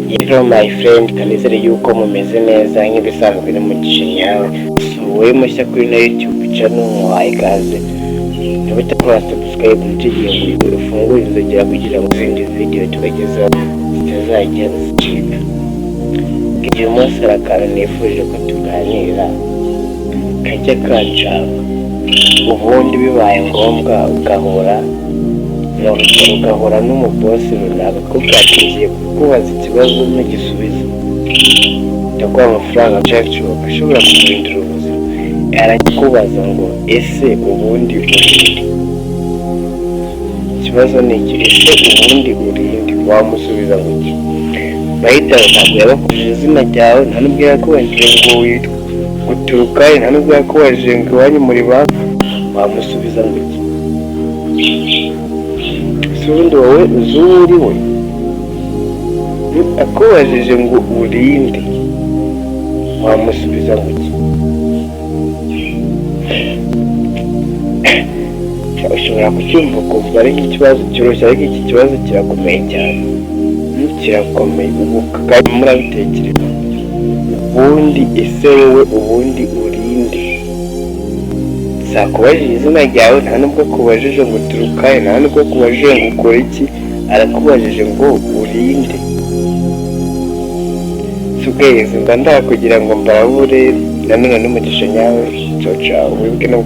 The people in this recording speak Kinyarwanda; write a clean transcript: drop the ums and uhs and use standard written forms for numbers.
Hello my friend, kanizere yuko mumeze neza nk'ibisanzwe n'umugisha nyawe. So wowe mushya kuri na YouTube channel, muhaye ikaze. Niba utakora subscribe, ntugire ngo ufungure inzogera kugira ngo izindi video tubagezaho zitazajya zicika. Uyu munsi hari akantu nifuje ko tuganira kajya kancanga. Ubundi bibaye ngombwa ugahura, ni urugero, ugahura n'umubosi runaka akubwira kukubaza ikibazo, ntugisubize ndaguha amafaranga ashobora kuguhindura ubuzima. Arakubaza ngo: "Ese ubundi urinde?" Ikibazo ni iki: "Ese ubundi urinde?" Wamusubiza ngo iki? Bahita ntabwo yabakujije izina ryawe, nta nubwo yakubajije ngo witwa uturuka he, nta nubwo yakubajije ngo iwanyu muri banki. Wamusubiza ngo iki? Ese ubundi wowe uzi uwo uri we? Akubajije ngo urinde, wamusubiza ngo iki? Ushobora kucyumva ukumva ari nk'ikibazo cyoroshye, ariko iki kibazo kirakomeye cyane, kirakomeye. Ubu kandi murabitekereza, ubundi ese wowe ubundi urinde? Sakubajije izina ryawe, nta nubwo akubajije ngo uturuka he, nta nubwo akubajije ngo ukora iki, arakubajije ngo urinde. So guys, mba ndaha kugira ngo mbarabure. Nanone n'umugisha nyawe. Ciao ciao, wibuke no